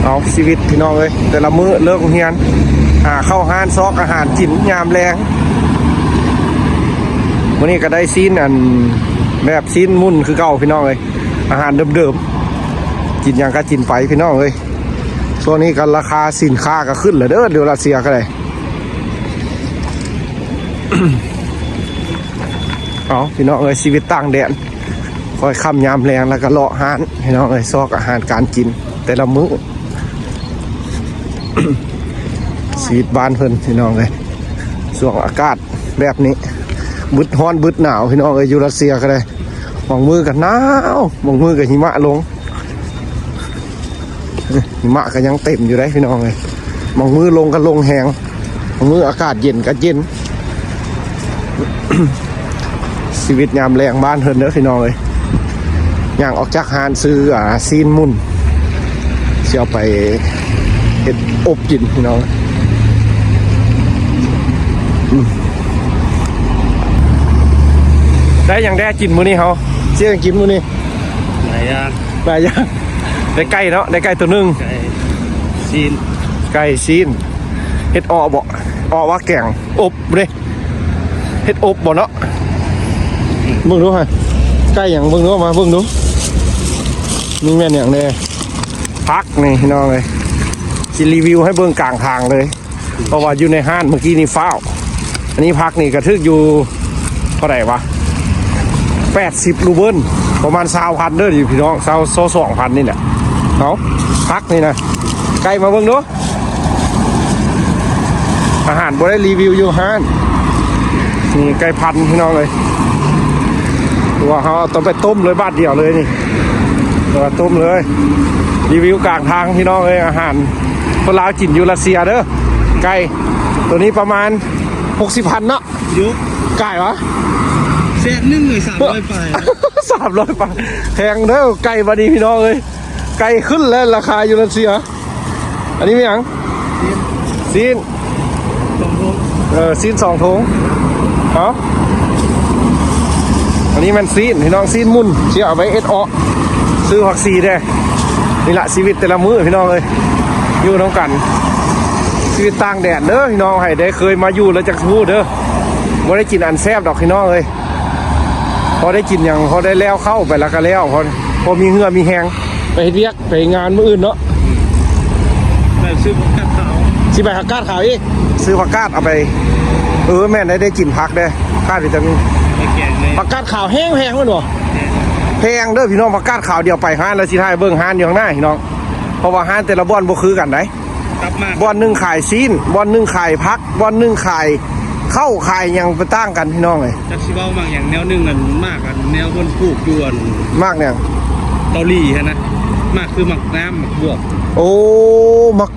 ເອົາຊີວິດພີ່ນ້ອງເອີຍ ແຕ່ລະມື້ເລີກໂຮງຮຽນ ຫາເຂົ້າຮ້ານຊອກອາຫານກິນຍາມແລງ. ມື້ນີ້ກໍໄດ້ຊີ້ນ ອັນ ແບບຊີ້ນໝຸ່ນຄືເກົ່າພີ່ນ້ອງເອີຍ ອາຫານເດີມໆ ກິນຫຍັງກໍກິນໄປພີ່ນ້ອງເອີຍ. ຊ່ວງນີ້ກໍລາຄາສິນຄ້າກໍຂຶ້ນແລ້ວເດີ ຢູ່ລັດເຊຍກໍໄດ້. ເອົາ ພີ່ນ້ອງເອີຍ ຊີວິດຕ່າງແດນ ຄ່ອຍຄ່ຳຍາມແລງ ແລ້ວກໍເລາະຮ້ານ ພີ່ນ້ອງເອີຍ ຊອກອາຫານການກິນແຕ່ລະມື້. ຊີວິດບ້ານເພິ່ນ ພີ່ນ້ອງເອີຍ ຊ່ວງອາກາດແບບນີ້ ບຶດຮ້ອນບຶດໜາວ ພີ່ນ້ອງເອີຍ ຢູ່ລັດເຊຍກໍໄດ້. ບາງມື້ກໍໜາວ ບາງມື້ກໍຫິມະລົງ. ຫິມະກໍຍັງເຕັມຢູ່ເດ້ພີ່ນ້ອງເອີຍ ບາງມື້ລົງກໍລົງແຮງ ບາງມື້ອາກາດເຢັນກໍເຢັນ. ຊີວິດຍາມແລງບ້ານເພິ່ນເດີພີ່ນ້ອງເອີຍ. ຍ່າງອອກຈາກຮ້ານຊື້ ອ່າ ຊີ້ນໝຸ່ນ ຊິເອົາໄປເຮັດອົບກິນພີ່ນ້ອງ. ອືມ ໄດ້ຫຍັງແດ່ກິນມື້ນີ້ເຮົາ? ຊິຫຍັງກິນມື້ນີ້? ຫຼາຍຢ່າງ ຫຼາຍຢ່າງ. ໄດ້ໄກ່ເນາະ ໄດ້ໄກ່ໂຕໜຶ່ງ ໄກ່ຊີ້ນ ໄກ່ຊີ້ນ. ເຮັດເອາະບໍ່? ເອາະວ່າແກງ ອົບເດ້ ເຮັດອົບບໍ່ເນາະ? ເບິ່ງດູຫັ້ນ ໄກ່ຫຍັງ? ເບິ່ງດູ ມາເບິ່ງດູ ມີແມ່ນຫຍັງແດ່? ຜັກນີ້ພີ່ນ້ອງເອີຍ ຊິຣີວິວໃຫ້ເບິ່ງກາງທາງເລີຍ. ເພາະວ່າຢູ່ໃນຮ້ານເມື່ອກີ້ນີ້ຟ້າວ. ອັນນີ້ຜັກນີ້ກໍຖືກຢູ່ເທົ່າໃດວະ ແປດສິບຣູເບິນ ປະມານຊາວພັນເດີພີ່ນ້ອງ ຊາວ ຊາວສອງພັນນີ້ແຫຼະ. ເອົາ ຜັກນີ້ນະ ໄກ່ມາເບິ່ງດູ. ອາຫານບໍ່ໄດ້ຣີວິວຢູ່ຮ້ານ ນີ້ໄກ່ພັນພີ່ນ້ອງເອີຍ ຕົວເຮົາຕ້ອງໄປຕົ້ມເລີຍບາດດຽວເລີຍນີ້ ຕົວຕົ້ມເລີຍ. ຣີວິວກາງທາງພີ່ນ້ອງເອີຍ ອາຫານ ຄົນລາວກິນຢູ່ລັດເຊຍເດີ ໄກ່ ໂຕນີ້ປະມານຫົກສິບພັນເນາະ. ຢູ່ ກາຍວະ ແສນໜຶ່ງເລີຍ ສາມຮ້ອຍປາຍ ສາມຮ້ອຍປາຍ ແພງເດີ ໄກ່ບາດນີ້ພີ່ນ້ອງເອີຍ ໄກ່ຂຶ້ນແລ້ວລາຄາຢູ່ລັດເຊຍ. ອັນນີ້ແມ່ນຫຍັງ? ຊີ້ນ ສອງຖົງ ເອີ ຊີ້ນສອງຖົງ. ເອົາ ອັນນີ້ແມ່ນຊີ້ນພີ່ນ້ອງ ຊີ້ນໝຸ່ນ ຊິເອົາໄປເຮັດເອາະ ຊື້ຜັກຊີແດ່. ນີ້ລະຊີວິດແຕ່ລະມື້ພີ່ນ້ອງເອີຍ ຢູ່ນຳກັນ ຊີວິດຕ່າງແດນເດີພີ່ນ້ອງ. ໃຜໄດ້ເຄີຍມາຢູ່ແລ້ວຈັກຮູ້ເດີ ບໍ່ໄດ້ກິນອັນແຊບດອກພີ່ນ້ອງເອີຍ. ພໍໄດ້ກິນຫຍັງ ພໍໄດ້ແລ້ວເຂົ້າໄປແລ້ວກໍແລ້ວ ພໍ ພໍມີເຫື່ອມີແຮງ ໄປເຮັດວຽກໄປງານມື້ອື່ນເນາະ. ແລ້ວຊື້ຜັກກາດຂາວ ຊິໄປຫາກາດຂາວອີກ ຊື້ຜັກກາດເອົາໄປ ເອີ ແມ່ນໄດ້ ໄດ້ກິນຜັກເດ້ ທາດວິຕາມິນ ໄປແກງເລີຍ. ຜັກກາດຂາວແຮງແພງແມ່ນບໍ່? ແພງ ແພງເດີພີ່ນ້ອງ ຜັກກາດຂາວ. ດຽວໄປຮ້ານແລ້ວຊິຖ່າຍເບິ່ງຮ້ານຢູ່ຂ້າງໜ້າພີ່ນ້ອງ ເພາະວ່າຮ້ານແຕ່ລະບ່ອນບໍ່ຄືກັນໃດ໋. ກັບມາ ບ່ອນໜຶ່ງຂາຍຊີ້ນ ບ່ອນໜຶ່ງຂາຍຜັກ ບ່ອນໜຶ່ງຂາຍເຂົ້າຂາຍຫຍັງ ໄປຕ່າງກັນພີ່ນ້ອງເອີຍ. ຈັກຊິເວົ້າໝາກຫຍັງແນວໜຶ່ງ ອັນໝາກ ອັນແນວເພິ່ນປູກຢູ່ ອັນໝາກຫຍັງ ເກົາຫຼີຫັ້ນນະ ໝາກຄືໝາກນ້ຳ ໝາກບວບ. ໂອ້ ໝາກ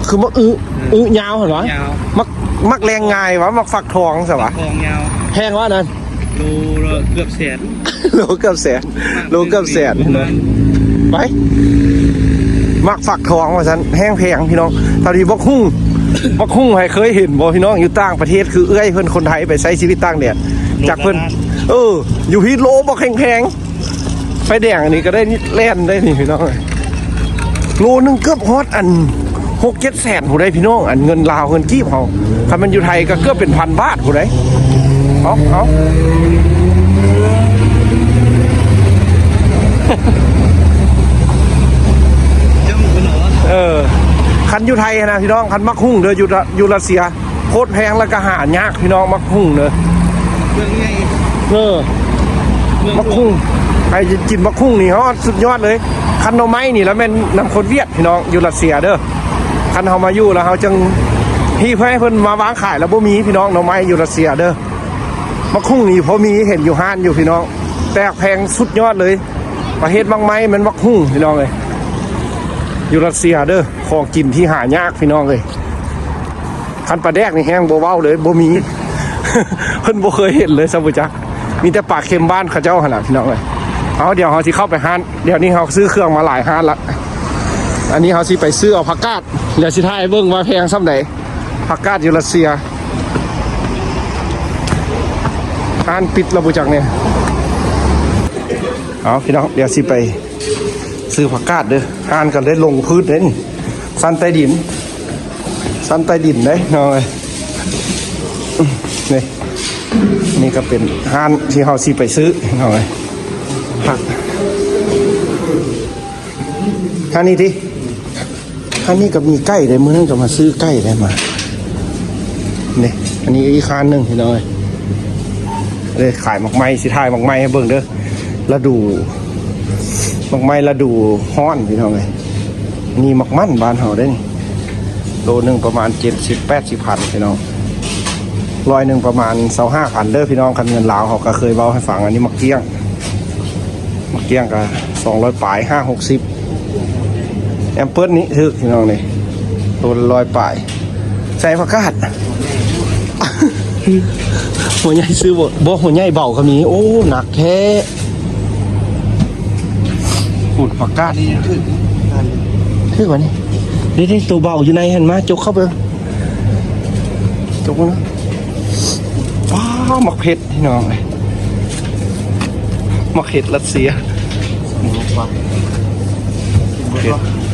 ຄືໝາກອຶ ອື ອຶຍາວຫັ້ນຫວາ? ຍາວ ໝາກ ໝາກແລງງ່າຍຫວາ? ໝາກຟັກທອງຊະຫວາ? ທອງຍາວ ແພງຫວານັ້ນ? ໂລລະເກືອບແສນ ໂລເກືອບແສນ ໂລເກືອບແສນ. ໄປ ໝາກຟັກທອງວ່າຊັ້ນ ແຮງແພງພີ່ນ້ອງ. ເທົ່າທີ່ບັກຫຸ່ງ ບັກຫຸ່ງໃຜເຄີຍເຫັນບໍ່ພີ່ນ້ອງ? ຢູ່ຕ່າງປະເທດຄືເອື້ອຍເພິ່ນຄົນໄທໄປໃຊ້ຊີວິດຕ່າງແດນ ຈັກເພິ່ນ ເອີ ຢູ່ພີ້ໂລບັກແພງໆ ໄຟແດງອັນນີ້ກໍໄດ້ແລ່ນໄດ້ນີ້ພີ່ນ້ອງເອີຍ. ໂລໜຶ່ງເກືອບຮອດອັນຫົກເຈັດແສນພຸ້ນໃດ໋ພີ່ນ້ອງ ອັນເງິນລາວເງິນກີບເຮົາ. ຄັນແມ່ນຢູ່ໄທກໍເກືອບເປັນພັນບາດພຸ້ນໃດ໋. ເອົາ ເອົາ ເອີ ຄັນຢູ່ໄທຫັ້ນນະພີ່ນ້ອງ ຄັນໝາກຫຸ່ງເດີ ຢູ່ ຢູ່ຣັດເຊຍ ໂຄດແພງ ແລ້ວກໍຫາຍາກພີ່ນ້ອງ ໝາກຫຸ່ງເດີ. ເມືອງໃຫຍ່ ເອີ ເມືອງ ໝາກຫຸ່ງ ໃຜກິນໝາກຫຸ່ງນີ້ ຮອດ ສຸດຍອດເລີຍ. ຄັນໜໍ່ໄມ້ນີ້ລະແມ່ນນຳຄົນຫວຽດພີ່ນ້ອງ ຢູ່ຣັດເຊຍເດີ. ຄັນເຮົາມາຢູ່ລະເຮົາຈຶ່ງຮີບໃຫ້ເພິ່ນມາວາງຂາຍລະບໍ່ມີພີ່ນ້ອງ ໜໍ່ໄມ້ຢູ່ຣັດເຊຍເດີ. ໝາກຫຸ່ງນີ້ພໍມີເຫັນຢູ່ຮ້ານຢູ່ພີ່ນ້ອງ ແຕ່ແພງສຸດຍອດເລີຍ. ປະເທດໝາກໄມ້ແມ່ນໝາກຫຸ່ງພີ່ນ້ອງເອີຍ ຢູ່ຣັດເຊຍເດີ. ຂອງກິນທີ່ຫາຍາກພີ່ນ້ອງເອີຍ. ຄັນປາແດກນີ້ແຮງບໍ່ເວົ້າເລີຍ ບໍ່ມີ ເພິ່ນບໍ່ເຄີຍເຫັນເລີຍ ຊະບໍ່ຈັກ ມີແຕ່ປາເຄັມບ້ານເຂົາເຈົ້າຫັ້ນລະພີ່ນ້ອງເອີຍ. ເອົາ ດຽວເຮົາຊິເຂົ້າໄປຮ້ານ ດຽວນີ້ເຮົາຊື້ເຄື່ອງມາຫຼາຍຮ້ານລະ. ອັນນີ້ເຮົາຊິໄປຊື້ເອົາຜັກກາດ ດຽວຊິຖ່າຍໃຫ້ເບິ່ງວ່າແພງສ່ຳໃດ ຜັກກາດຢູ່ຣັດເຊຍ. ຮ້ານປິດແລ້ວບໍ່ຈັກນີ້. ເອົາ ພີ່ນ້ອງ ດຽວຊິໄປຊື້ຜັກກາດເດີ. ຮ້ານກໍໄດ້ລົງພື້ນເດ້ນີ້ ຊັ້ນໃຕ້ດິນ ຊັ້ນໃຕ້ດິນເດ້ນ້ອງເອີຍ. ນີ້ ນີ້ກໍເປັນຮ້ານທີ່ເຮົາຊິໄປຊື້ນ້ອງເອີຍ. ຮ້ານນີ້ຕິ ຮ້ານນີ້ກໍມີໄກ່ເດ້ ມື້ນັ້ນກໍມາຊື້ໄກ່ໄດ້ມາ. ນີ້ ອັນນີ້ອີກຮ້ານໜຶ່ງພີ່ນ້ອງເອີຍ. ເດ້ຂາຍໝາກໄມ້ ຊິຖ່າຍໝາກໄມ້ໃຫ້ເບິ່ງເດີ. ລະດູ ໝາກໄມ້ລະດູຮ້ອນພີ່ນ້ອງເອີຍ. ນີ້ໝາກມັນບ້ານເຮົາເດ້ນີ້ ໂລໜຶ່ງປະມານເຈັດສິບແປດສິບພັນພີ່ນ້ອງ. ຮ້ອຍໜຶ່ງປະມານຊາວຫ້າພັນເດີພີ່ນ້ອງ. ຄັນເງິນລາວເຮົາກໍເຄີຍເວົ້າໃຫ້ຟັງ. ອັນນີ້ໝາກກ້ຽງ ໝາກກ້ຽງກໍສອງຮ້ອຍປາຍ ຫ້າຫົກສິບ. ແອມເປິ້ນນີ້ຖືກພີ່ນ້ອງນີ້ ໂລລະຮ້ອຍປາຍ. ໃສ່ຜັກກາດ ຫົວໃຫຍ່ຊື້ບໍ່? ບໍ່ ຫົວໃຫຍ່ເບົາກໍມີ. ໂອ້ ໜັກແທ້. ພຸ້ນ ຜັກກາດນີ້ຖືກ ຖືກຫວານີ້? ເດ້ໆ ໂຕເບົາຢູ່ໃນຫັ້ນ ມາຈົກເຂົ້າເບິ່ງ ຈົກເບິ່ງ. ວ້າວ ໝາກເຜັດພີ່ນ້ອງເອີຍ ໝາກເຜັດຣັດເຊຍ.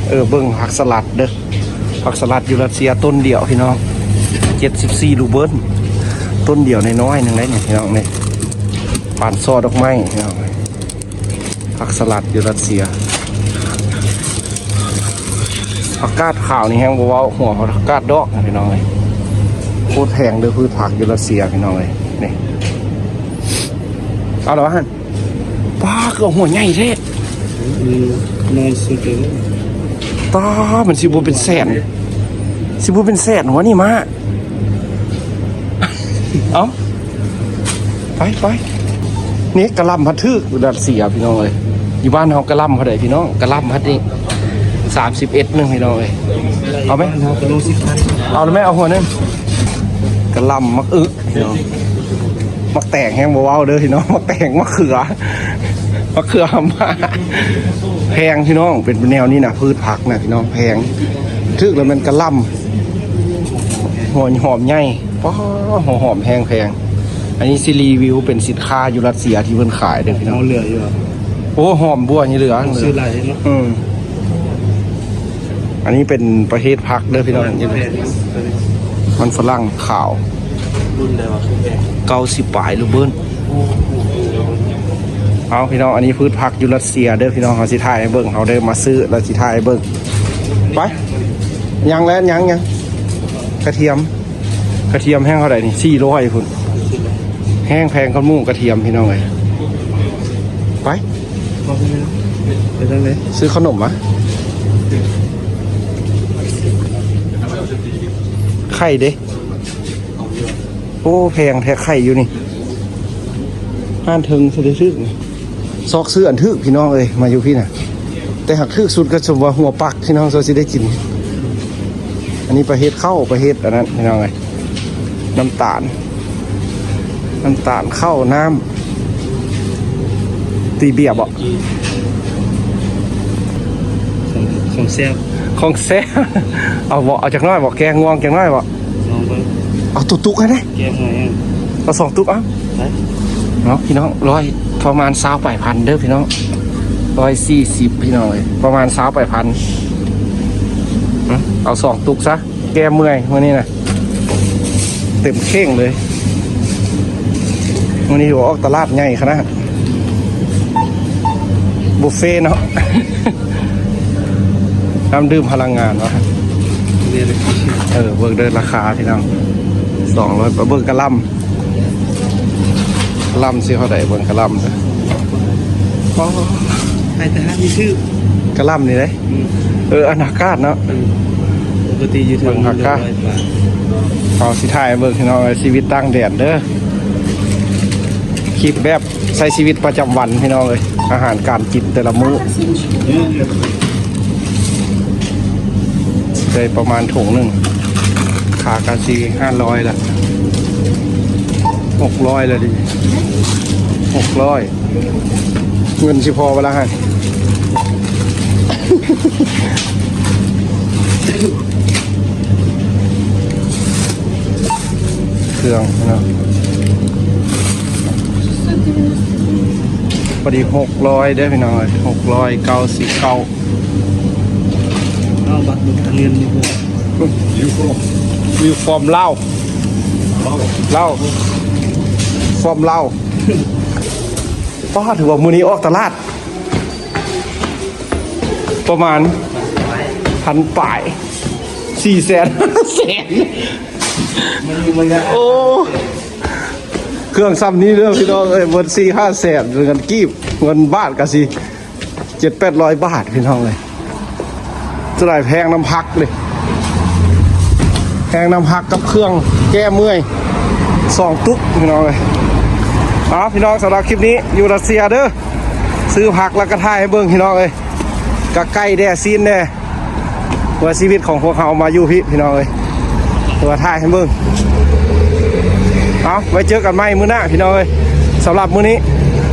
ເອີ ເບິ່ງຜັກສະຫຼັດເດີ. ຜັກສະຫຼັດຢູ່ຣັດເຊຍຕົ້ນດຽວພີ່ນ້ອງ ເຈັດສິບສີ່ຣູເບິນ. ຕົ້ນດຽວນ້ອຍໆໜຶ່ງໄດ໋ນີ້ພີ່ນ້ອງ. ນີ້ ປານຊໍດອກໄມ້ພີ່ນ້ອງ. ຜັກສະຫຼັດຢູ່ຣັດເຊຍ. ຜັກກາດຂາວນີ້ແຮງບໍ່ເວົ້າ ຫົວຜັກກາດດອກພີ່ນ້ອງເອີຍ. ໂຄດແພງເດີ ພືດຜັກຢູ່ຣັດເຊຍພີ່ນ້ອງເອີຍ. ນີ້ ເອົາລະວະຫັ້ນ. ປ້າ ຄືເອົາຫົວໃຫຍ່ແທ້. ອືມ ນ້ອຍສຸດເລີຍ. ຕາ ມັນຊິບໍ່ເປັນແສນ ຊິບໍ່ເປັນແສນຫວານີ້ມາ. ເອົ້າ ໄປໆ. ນີ້ກະຫຼ່ຳພັດຖືກຢູ່ຣັດເຊຍພີ່ນ້ອງເອີຍ. ຢູ່ບ້ານເຮົາກະຫຼ່ຳເທົ່າໃດພີ່ນ້ອງ? ກະຫຼ່ຳພັດນີ້ສາມສິບເອັດໜຶ່ງພີ່ນ້ອງເອີຍ. ເອົາໄໝ? ບ້ານເຮົາກະໂລສິບພັນ. ເອົາແລ້ວແມ່ ເອົາຫົວໜຶ່ງ. ກະຫຼ່ຳໝາກອຶ ພີ່ນ້ອງ. ໝາກແຕງແຮງບໍ່ເວົ້າເດີພີ່ນ້ອງ ໝາກແຕງ ໝາກເຂືອ ໝາກເຂືອຫຳມາ ແພງພີ່ນ້ອງ. ເປັນແນວນີ້ນະ ພືດຜັກນະພີ່ນ້ອງ ແພງ. ຖືກແລ້ວແມ່ນກະຫຼ່ຳ ຫົວຫອມໃຫຍ່. ປ້າ ຫົວຫອມແຮງແພງ. ອັນນີ້ຊິຣີວິວເປັນສິນຄ້າຢູ່ຣັດເຊຍທີ່ເພິ່ນຂາຍເດີພີ່ນ້ອງ. ເອົາເຫຼືອຢູ່ ໂອ້ ຫອມບົວນີ້ເຫຼືອ ຊື້ຫຼາຍເນາະ. ອືມ ອັນນີ້ເປັນປະເພດຜັກເດີພີ່ນ້ອງ. ມັນຝຣັ່ງຂາວ ເກົ້າສິບປາຍລູເບິນ. ເອົາພີ່ນ້ອງ ອັນນີ້ພືດຜັກຢູ່ຣັດເຊຍເດີພີ່ນ້ອງ. ເຮົາຊິຖ່າຍໃຫ້ເບິ່ງ ເຮົາໄດ້ມາຊື້ແລ້ວຊິຖ່າຍໃຫ້ເບິ່ງ. ໄປ ຍັງແລ້ວ ຍັງ ຍັງ ກະທຽມ ກະທຽມແຮງເທົ່າໃດນີ້? ສີ່ຮ້ອຍພຸ້ນ ແຮງແພງກວ່າໝູ່ກະທຽມພີ່ນ້ອງເອີຍ. ໄປ ໄປທາງໃດ? ຊື້ເຂົ້າໜົມມາ. ໄຂ່ເດ? ໂອ້ ແພງແທ້ໄຂ່ຢູ່ນີ້. ຮ້ານເທິງຊິໄດ້ຖືກນີ້ ຊອກຊື້ອັນຖືກພີ່ນ້ອງເອີຍ ມາຢູ່ພີ້ນະ. ແຕ່ຫາກຖືກສຸດກໍສົມວ່າຫົວປັກພີ່ນ້ອງ ເຈົ້າຊິໄດ້ກິນ. ອັນນີ້ປະເຮັດເຂົ້າ ປະເຮັດອັນນັ້ນພີ່ນ້ອງເອີຍ. ນ້ຳຕານ ນ້ຳຕານ ເຂົ້າ ນ້ຳ ຕີເບຍບໍ? ຂອງ ຂອງແຊບ ຂອງແຊບ. ເອົາບໍ? ເອົາຈັກໜ້ອຍບໍ? ແກງງ່ວງຈັກໜ້ອຍບໍ? ລອງເບິ່ງ ເອົາຕຸກໆໃຫ້ແດ່. ແກງໜ້ອຍ ເອົາສອງຕຸກ ເອົາ ໄດ້ເນາະພີ່ນ້ອງ. ຮ້ອຍ ປະມານຊາວປາຍພັນເດີພີ່ນ້ອງ ຮ້ອຍສີ່ສິບພີ່ນ້ອງເອີຍ ປະມານຊາວປາຍພັນ. ເອົາສອງຕຸກຊະ ແກ້ເມື່ອຍມື້ນີ້ນະ ເຕັມເຂ່ງເລີຍ. ມື້ນີ້ຖືວ່າອອກຕະຫຼາດໃຫຍ່ຂະໜາດ ບຸບເຟເນາະ. ນ້ຳດື່ມພະລັງງານວະ. ເອີ ເບິ່ງເດີລາຄາພີ່ນ້ອງ ສອງຮ້ອຍ. ໄປເບິ່ງກະຫຼ່ຳ ກະຫຼ່ຳຊິເທົ່າໃດ ເບິ່ງກະຫຼ່ຳເດີ. ອໍ ໃຫ້ແຕ່ຮ້ານນີ້ຊື້ ກະຫຼ່ຳນີ້ເດ້. ອືມ ເອີ ອັນຜັກກາດເນາະ. ອືມ ປົກກະຕິຢູ່ເທິງ ເບິ່ງຜັກກາດ ເຮົາຊິຖ່າຍໃຫ້ເບິ່ງພີ່ນ້ອງເອີຍ ຊີວິດຕ່າງແດນເດີ. ຄລິບແບບໃຊ້ຊີວິດປະຈຳວັນພີ່ນ້ອງເອີຍ ອາຫານການກິນແຕ່ລະມື້. ໄດ້ປະມານຖົງໜຶ່ງ ຄ່າກະຊິຫ້າຮ້ອຍລະ ຫົກຮ້ອຍລະດິ ຫົກຮ້ອຍ. ເງິນຊິພໍບໍ່ລະຫັ້ນ? ເຄື່ອງເນາະ ພໍດີຫົກຮ້ອຍເດີພີ່ນ້ອງເອີຍ ຫົກຮ້ອຍເກົ້າສິບເກົ້າ. ເອົາບັດ Where you from? Lào. Lào. From Lào. ປ້າ ຖືວ່າມື້ນີ້ອອກຕະຫຼາດປະມານພັນປາຍ ສີ່ແສນ ຫ້າແສນ ໂອ້ ເຄື່ອງຊ່ຳນີ້ເດີພີ່ນ້ອງເອີຍ ເບິດສີ່ຫ້າແສນ ເງິນກີບ ເງິນບາດກະຊິ ເຈັດແປດຮ້ອຍບາດພີ່ນ້ອງເອີຍ ຈະໄດ້ແພງນຳຜັກເດ້ ແພງນຳຜັກກັບເຄື່ອງແກ້ເມື່ອຍສອງຕຸກພີ່ນ້ອງເອີຍ. ເອົາພີ່ນ້ອງ ສຳລັບຄລິບນີ້ຢູ່ຣັດເຊຍເດີ ຊື້ຜັກແລ້ວກະຖ່າຍໃຫ້ເບິ່ງພີ່ນ້ອງເອີຍ ກະໄກ່ແດ່ ຊີ້ນແດ່ ວ່າຊີວິດຂອງພວກເຮົາມາຢູ່ພີ້ພີ່ນ້ອງເອີຍ ວ່າຖ່າຍໃຫ້ເບິ່ງ. ເອົາ ໄວ້ເຈີກັນໃໝ່ມື້ໜ້າພີ່ນ້ອງເອີຍ. ສຳລັບມື້ນີ້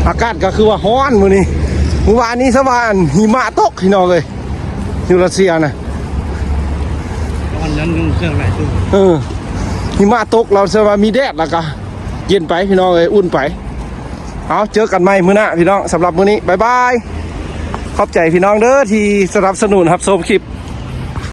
ອາກາດກໍຄືວ່າຮ້ອນມື້ນີ້ ມື້ວານນີ້ສະວ່າຫິມະຕົກພີ່ນ້ອງເອີຍ ຢູ່ຣັດເຊຍນະ ຮ້ອນນັ້ນນຸ່ງເຄື່ອງຫຼາຍຕູ້ ເອີ ຫິມະຕົກ ລາວສະວ່າມີແດດ ແລ້ວກໍເຢັນໄປພີ່ນ້ອງເອີຍ ອຸ່ນໄປ. ເອົາ ເຈີກັນໃໝ່ມື້ໜ້າພີ່ນ້ອງ ສຳລັບມື້ນີ້ ບາຍບາຍ. ຂອບໃຈພີ່ນ້ອງເດີທີ່ສະໜັບສະໜູນຮັບຊົມຄລິບ